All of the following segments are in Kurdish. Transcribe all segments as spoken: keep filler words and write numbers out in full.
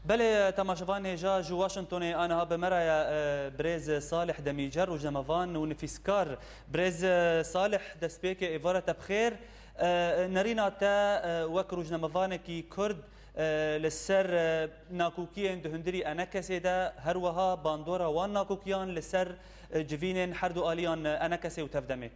Belê, temaşevan hêja ji Washingtonê aniha bi me re ye, e, birêz Salih Demîce, rojnamevan û nivîskar. Birêz, e, Salih, destpêkê êvara te bi xêr. E, nerîna te, e, wek rojnamevanekî Kurd, e, li ser, e, nakokiyên di hundirî ENKSê de, her wiha bandora wan nakokiyan li ser, e, civînên her du aliyan, e, ENKSê û Tevdemê.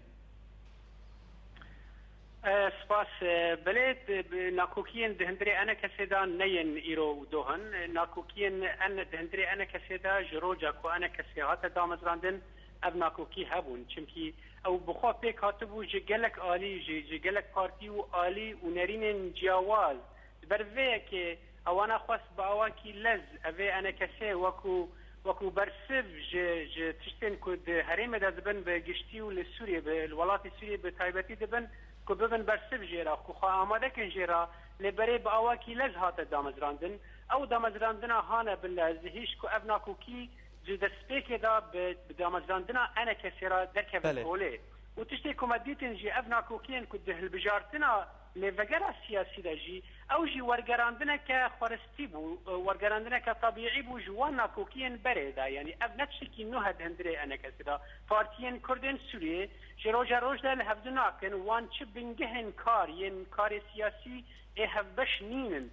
E, spas. E, belê, di, bi nakokiyên di hundirê ENKSê de ne yên îro û doh in. E, nakokiyên en-, di hundirê ENKSê de ji roja ku ENKSê hate damezrandin, ev nakokî hebûn. Çimkî ew bi xwe pêk hatibû ji gelek alî, ji, ji gelek partî û alî û nerînên ciyawaz. Ji ber vê yekê ewana xwest bi awakî lez evê ENKSê wekû, wekû bersiv ji, ji tiştên ku di herêmê de dibin bi giştî û li Sûriyê, bi, li welatê Sûriyê bi taybetî dibin, ku bibin bersiv jê re, ku xwe amade kin jê re, lê berê bi awakî lez hate damezrandin. Ew damezrandina hane bi lez, hîş ku ev nakokî ji destpêkê de bi, bi damezrandina ENKSê re derkevin Belê. holê. Û tiştê ku me dîtin jî, ev nakokiyên ku di hilbijartina lêvegera siyasî de jî, ew jî wergerandineke xweristî bû, wergerandineke tebîî bû ji wan nakokiyên berê de. Yanî ev ne tiştekî nû e di hundirê ENKSê de. Partiyên Kurdên Sûriyê ji roja roj de li hevdu nakin, wan çi bingehên kar yên karê siyasî ê hevbeş nînin.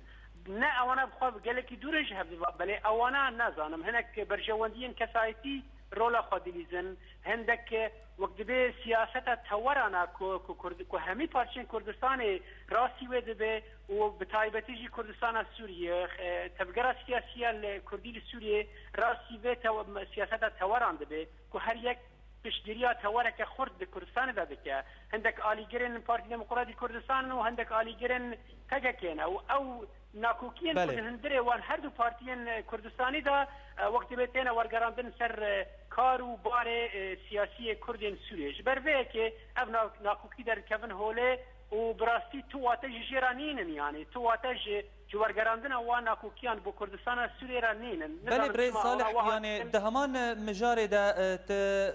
Ne ewana bi xwe gelekî dûr in ji hev diva, belê ewana nazanim. Hinek berjewendiyên kesayetî rola xwe dilîzin. Hindek wek dibê siyaseta teweran e ku, ku Kurd-, ku hemî parçeyên Kurdistanê rastî wê dibe û bi taybetî jî Kurdistana Sûriyê, e, tevgera siyasî ya li Kurdî li Sûriyê rastî vê tew-, siyaseta teweran dibe ku her yek piştgiriya tewereke xurt di Kurdistanê de dike. Hindek alîgirên Partî Demokratî Kurdistan in û hindek alîgirên P K K ne û ew nakokiyên ku Belê. di hundirê wan her du partiyên, e, Kurdistanî de, e, wek dibê têne wergerandin ser, e, kar û barê, e, siyasî yê Kurdên Sûriyê. Ji ber vê yekê ev na-, nakokî derdikevin holê û bi rastî tu wate ji jê re nînin, yanî tu wate ji, ji wergerandina wan nakokiyan bo Kurdistana Sûriyê re nînin. Belê, Nizanim birêz çima Salih, wana wiha yanî dikin. di heman, e, mijarê de, e, te,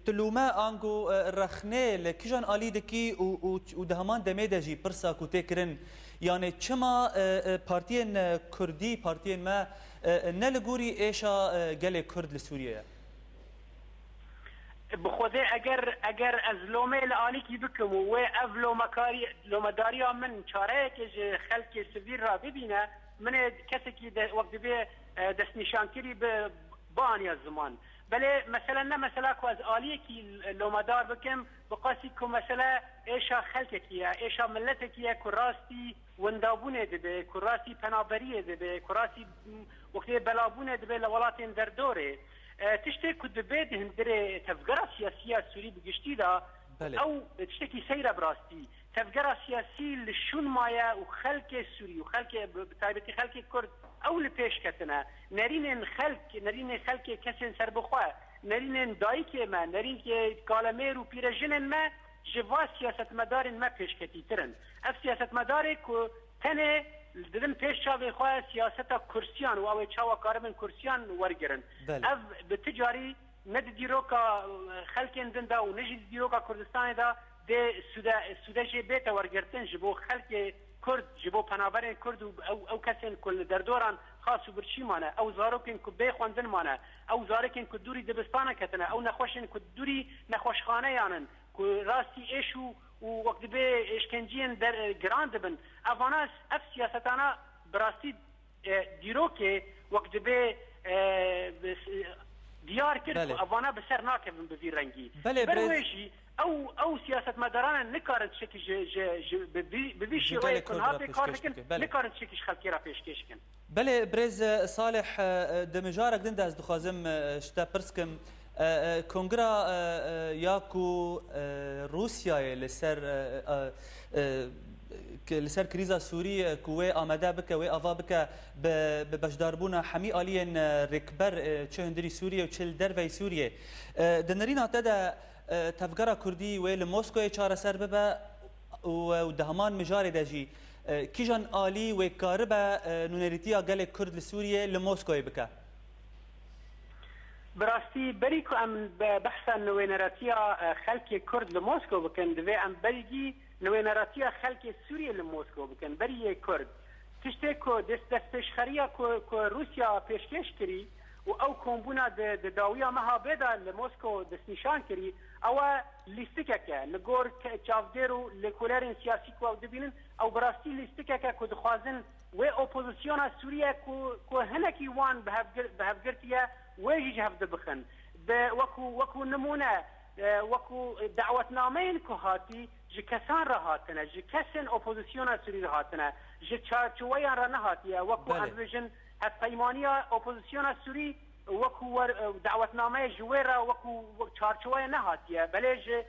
Tu lûme ango, e, rexnê li kijan alî dikî û, û, û di heman demê de jî pirsa ku tê kirin, yanî çima, e, e, partiyên, e, kurdî, partiyên me, e, e, ne li gorî êşa, e, gelê kurd li Sûriyê ye? Bi Xwedê eger, eger ez lomê li alîkî bikim û wê ev lomekarî-, lomedariya min çareyekê ji xelkê sivîl re bibîne, min ê kesekî de, wek dibê, e, destnîşankirî bi, bianiya ziman. Belê mesele ne mesela ku ez aliyekî lomedar bikim, bi qasî ku mesele êşa xelkekî ye, êşa miletekî ye ku rastî windabûnê dibe, ku rastî penaberiyê dibe, ku rastî, m, wekî belabûnê dibe li welatên derdorê. E, tiştê ku dibe di hundirê tevgera siyasî ya Sûrî bi giştî de, Belê. ew tiştekî seyr e bi rastî. Tevgera siyasî li şûn maye û xelkê Sûrî û xelkê, bi, bi taybetî xelkê Kurd, ew li pêş ketine. Nerînên xelk, nerînên xelkê kesên serbixwe, nerînên dayikê me, nerînkê kalemêr û pîrejinên me ji va siyasetmedarên me pêşketîtir in. Ev siyasetmedarê ku tenê didin pêş çavê xwe siyaseta kursiyan û ew ê çawa karibin kursiyan wergirin. Belê. Ev bi ti carî ne di dîroka, e, xelkên din de û ne jî di dîroka Kurdistanê de dê sûde, sûde jê bête wergirtin ji bo xelkê Kurd, ji bo penaberên Kurd û ew, ew kesên ku li derdoran xas û birçî mane, ew zarokên ku bê xwendin mane, ew zarokên ku dûrî dibistana ketine, ew nexweşên ku dûrî nexweşxaneyan in, ku rastî êş û, û wek dibê êşkenciyên der, giran dibin. Evana, ev siyasetana bi rastî e, dîrokê wek dibê, e, bi-, diyar kir ku Belê. evana bi ser nakevin bi vî rengî. Belê, Ber birêz- wê jî ew, ew siyasetmedarane nikarin tiştekî ji, ji, ji, bi vî, bi vî Ji şêweyê gelê ku Kurd niha re pê kar pêşkêş dikin, bike. Belê. nikarin tiştekî ji xelkê re pêşkêş kin. Belê, birêz, e, Salih, e, e, di mijarek din de ez dixwazim, e, ji te pirs kim. E, e, kongra, e, e, ya ku, e, Rûsyayê li ser, e, e, e, ki-, li ser krîza Sûrî, e, ku wê amade bike, wê ava bike bi, bi beşdarbûna hemî aliyên, e, rêkber, e, çi hundirî Sûriyê û çi li derveyî Sûriyê. E, di nerîna te de, e, tevgera Kurdî wê li Moskoyê çareser bibe û, e, û di heman mijarê de jî, e, kîjan alî wê karibe, e, nûnerîtiya gelê Kurd li Sûriyê li Moskoyê bike? Bi rastî, berî ku em be-, behsa nûneratiya, e, xelkê Kurd li Moskow bikin, divê em berî jî nûneratiya xelkê Sûriyê li Moskow bikin, berî yê Kurd. Tiştê ku dest-, destpêşxeriya ku, ku Rûsya pêşkêş kirî û ew kombûna di, di dawiya meha bê de li Moskow destnîşan kirî, ew e lîstikeke li gor ke-, çavdêr û lêkolêrên siyasî ku ew dibînin, ew bi rastî lîstikeke ku dixwazin wê opozisyona Sûriye ku, ku hinekî wan bi hev gir-, bi hev girtiye, wê jî ji hev dibixin. Bi, wekû, wekû nimûne, e, wekû dawetnameyên ku hatî ji kesan re hatine, ji kesên opozisyona Sûrî re hatine, ji çarçoweyan re nehatiye. Wekû Belê. em dibêjin, hevpeymaniya opozisyona Sûrî wekû wer-, e, dawetnameyê ji wê re wekû çarçoweya nehatiye. Belê ji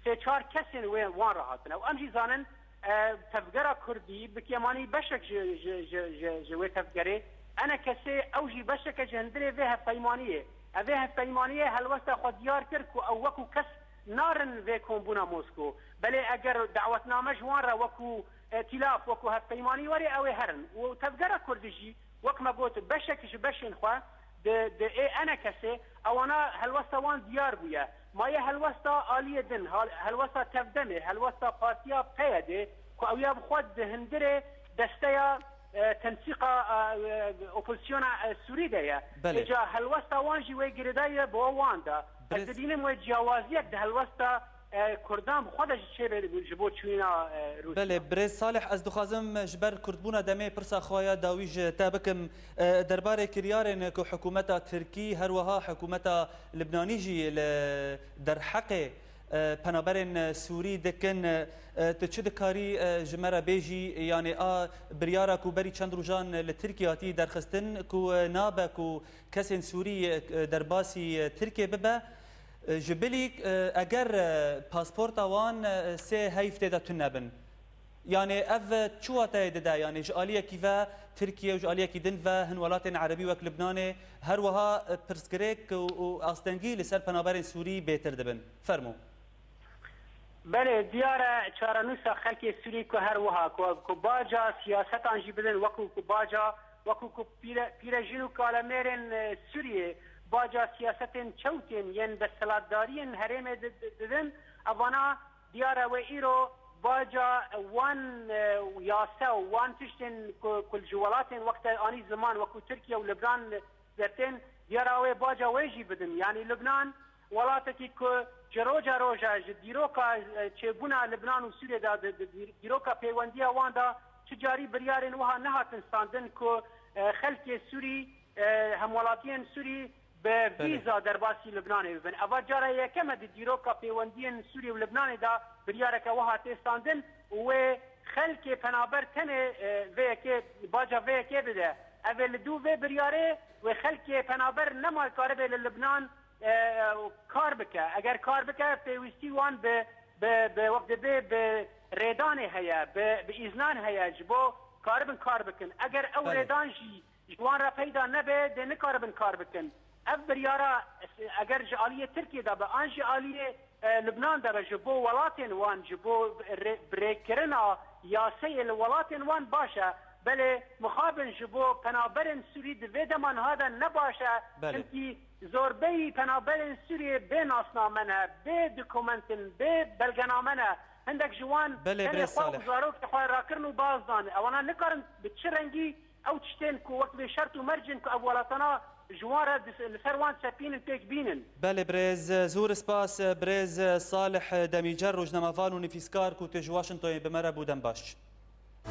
sê çar kesên wê wan re hatine. Û em jî zanin, e, tevgera Kurdî bi kêmanî beşek ji, ji, ji, ji, ji wê tevgerê. Ene kesê ew jî beşeke ji hundirê vê hevpeymaniyê. Ev ê hevpeymaniyê helwesta xwe diyar kir ku ew wekû kes narin vê kombûna Moskow. Belê eger dawetname ji wan re wekû îtîlaf, wekû hevpeymanî werê, ew ê herin. Û tevgera Kurdî jî, wek me got, beşek ji beşên xwe di, di ê ene kesê, ewana helwesta wan diyar bûye. Maye helwesta aliyê din, hal-, helwesta tevdemê, helwesta partiya P Y D, ku ew ya bi xwe di hundirê desteya, e, tensîqa, e, e, opozisyona, e, Sûrî de ye. Belê. Êca helwesta wan jî wê girêdayî ye bi wan de. Ez Birêz- dibînim wê ciyawaziyek di helwesta, e, Kurdan bi xwe de jî çêbe ji bo çûyîna, e, Rûsya. Belê, birêz Salih, ez dixwazim ji ber kurdbûna demê pirsa xwe ya dawî ji te bikim. E, derbarê kiryarên ku hikûmeta Tirkî, her wiha hikûmeta Libnanî jî li derheqê, e, penaberên Sûrî dikin, e, tu çi dikarî, e, ji me re bêjî, yanê a biryara ku berî çend rojan li Tirkiyê hatî derxistin, ku, e, nabe ku kesên Sûrî, e, derbasî, e, Tirkiyê bibe, e, ji bilî, e, eger, e, pasporta wan, e, sê heyv tê de tune bin. Yanê ev çi wateyê dide? Yanê ji aliyekî ve Tirkiye û ji aliyekî din ve hin welatên erebî wek Libnanê her wiha, e, pirsgirêk û, û astengî li ser penaberên Sûrî bêtir dibin. Fermo. Belê, diyar e çarenûsa xelkê Sûrî ku her wiha ku, ku baca siyasetan jî bidin, wekû ku baca, wekû ku pîre, pîrejin û kalemêrên, e, Sûriyê baca siyasetên çewtên yên desthilatdariyên herêmê di-, di-, didin, evana diyar e wê îro baca wan, e, yase û wan tiştên ku, ku ji welatên wexte anî ziman wekû Tirkiye û Libnan dertên, diyar e wê baca wê jî bidin. Yanî Libnan welatekî ku ji roja roja ji dîroka, e, çêbûna Libnan û Sûriyê de, di, di, di, dîroka pêwendiya wan de çi carî biryarên wiha nehatin standin ku, e, xelkê Sûrî, e, hemwelatiyên Sûrî bi Belê. vîza derbasî Libnanê bibin. Eva cara yekem e di dîroka pêwendiyên Sûriyê û Libnanê de biryareke wiha tê standin û wê xelkê penaber tenê, e, vê yekê, baca vê yekê bide. Ev ê li dû vê biryarê wê xelkê penaber nema karibe li Libnan, e, kar bike. Eger kar bike, pêwîstî wan bi, bi, bi, wek dibê bi rêdanê heye, bi, bi îznan heye ji bo karibin kar bikin. Eger ew Belê. rêdan jî ji wan re peyda nebe, dê nikaribin kar bikin. Ev biryara, eger ji aliyê Tirkiyê de be, an ji aliyê, e, Libnan de be, ji bo welatên wan, ji bo rê-, birêkirina yaseyê li welatên wan baş e. Belê, mixabin ji bo penaberên Sûrî di vê dema niha de ne baş e. Belê. Çimkî zorbeyî penaberên Sûriyê bê nasname ne, bê dokumentin, bê belgename ne. Hindek ji wan Belê, tenê birêz xwe û Salih. zarokê xwe rakirin û baz dan. Ewana nikarin bi çi rengî ew tiştên ku wek vê şert û mercên ku ev welatana ji wan re dis-, li ser wan sepînin pêk bînin. Belê birêz, zûr spas, birêz Salih Demîcer, rojnamevan û nivîskar ku tu ji Washingtonê bi me re bû, dem baş.